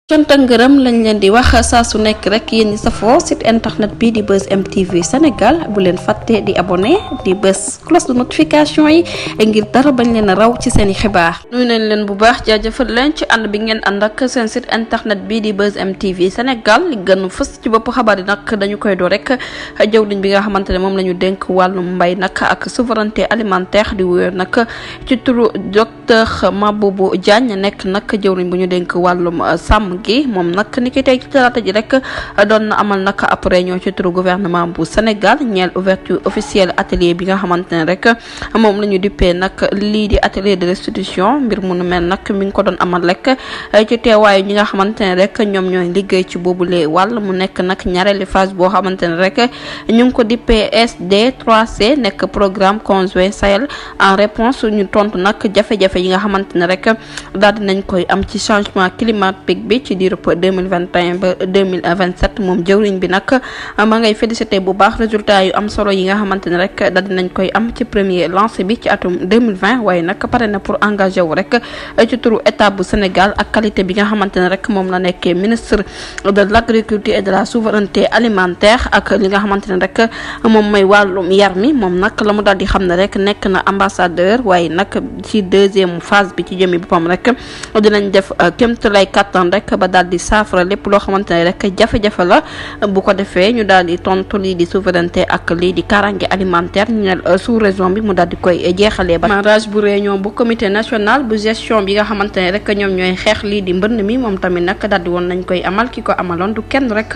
cant ak ngërëm lañ leen di wax saa su nekk rek yéen ñi safoo site internet bi di Buzz M TV Sénégal bu leen fàtte di abonné di bës cloche de notification yi ngir dara bañ leen a raw ci seen i xibaar. nuyu nañ leen bu baax jaajëfal leen ci ànd bi ngeen ànd ak seen site internet bi di Buzz M TV Sénégal li gën fës ci bopp xabaar yi nag dañu koy doo rek jëwriñ bi nga xamante ne moom la ñu dénk wàllum mbay nag ak souveraineté alimentaire di wéer nag ci turu docteur Mabouba Diagne nekk nag jëwriñ bu ñu dénk wàllum sàmm gi moom nag ni ki tey ci talaata ji rek doon na amal nag ab réunion ci turu gouvernement bu Sénégal ñeel ouverture officielle atelier bi nga xamante ne rek moom la ñu dippee nag lii di atelier de restitution mbir mu nu mel nag mi ngi ko doon amal rek ci teewaayu ñi nga xamante ne rek ñoom ñooy liggéey ci boobule wàll mu nekk nag ñaareeli phase boo xamante ne rek ñu ngi ko dippee SD 3C nekk programme conjoint Sahel en réponse ñu tontu nag jafe-jafe yi nga xamante ne rek daal dinañ koy am ci changement climatique bi ci diirub 2021 ba 2027 moom jëwriñ bi nag ma ngay félicité bu baax résultat yu am solo yi nga xamante ne rek daal dinañ koy am ci premier lancé bi ci atum 2020 waaye nag pare na pour engagé wu rek ci turu état bu Sénégal ak qualité bi nga xamante ne rek moom la nekkee ministre de l' agriculture et de la souveraineté alimentaire ak li nga xamante ne rek moom mooy wàllum yar mi moom nag la mu daal di xam ne rek nekk na ambassadeur waaye nag ci deuxième phase bi ci jëmi boppam rek dinañ def kéemtulay kattan rek ba daal di saafara lépp loo xamante ne rek jafe-jafe la bu ko defee ñu daal di tontu lii di souveraineté ak lii di karange alimentaire ñu ne sous région bi mu daal di koy jeexalee ba marage bu réunion bu comité national bu gestion bi nga xamante ne rek ñoom ñooy xeex lii di mbënn mi moom tamit nag daal di woon nañ koy amal ki ko amaloon du kenn rek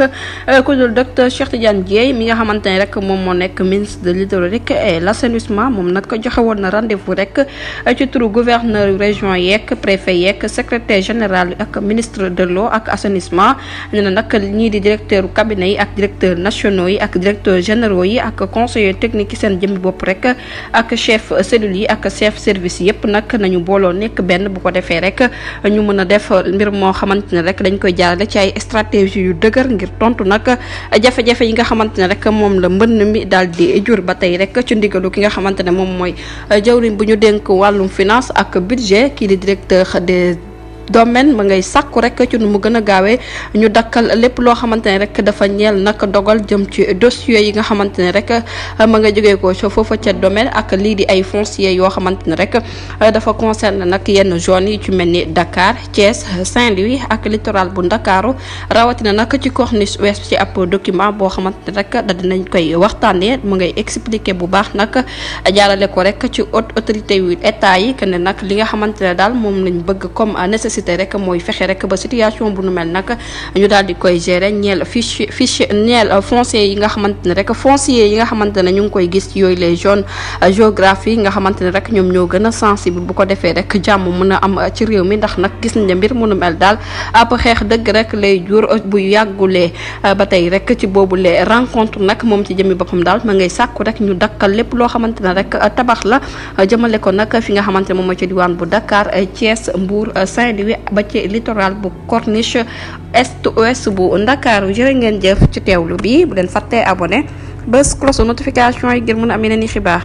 ku dul docteur Cheikh Tidiane Dièye mi nga xamante ne rek moom moo nekk ministre de l'hydraulique et l'assainissement moom nag joxe woon na rendez-vous rek ci turu gouverneur région yeeg préfet yeeg secrétaire général ak ministre de l'eau ak assainissement ñu ne nag ñii di directeur cabinet yi ak directeur nationaux yi ak directeur généraux yi ak conseillers techniques yi seen jëmmi bopp rek ak chef cellule yi ak chef service yëpp nag nañu booloo nekk benn bu ko defee rek ñu mën a def mbir moo xamante ne rek dañ koy jaarale ci ay stratégie yu dëgër ngir tontu nag jafe-jafe yi nga xamante ne rek moom la mbënn mi daal di jur ba tey rek ci ndigalu ki nga xamante ne moom mooy jawriñ bu ñu dénk wàllum finance ak budget kii di directeur des domaine ma ngay sàkku rek ci nu mu gën a gaawee ñu dakkal lépp loo xamante ne rek dafa ñeel nag dogal jëm ci dossier yi nga xamante ne rek ma nga jógee ko ci foofa ca domaine ak lii di ay foncier yoo xamante ne rek dafa concerne nag yenn zones yi ci mel ni Dakar Thiès Saint-Louis ak littoral bu Ndakaaru rawatina nag ci corniche ouest ci ab document boo xamante ne rek da dinañ koy waxtaanee mu ngay expliquer bu baax nag jaarale ko rek ci haute autorité yu état yi que ne nag li nga xamante ne daal moom lañ bëgg comme nécessité rek mooy fexe rek ba situation bu nu mel nag ñu daal di koy gérer ñeel fiche ñeel foncier yi nga xamante ne rek foncier yi nga xamante ne ñu ngi koy gis ci yooyu les zones géographiques nga xamante ne rek ñoom ñoo gën a sensible bu ko defee rek jàmm mën a am ci réew mi ndax nag gis nañ ne mbir mu nu mel daal ab xeex dëgg rek lay jur bu yàggulee ba tey rek ci boobu les rencontre nag moom ci jëmmi boppam daal ma ngay sàkku rek ñu dakkal lépp loo xamante ne rek tabax la jëmale ko nag fi nga xamante ne moom mooy ci diwaan bu Dakar Thiès Mbour Saint-Louis ba ci littoral bu corniche est ouest bu Ndakaaru jërë ngeen jëf ci teewlu bi bu leen fàttee abonné bés cloche notification yi ngir mën a am yeneen i xibaar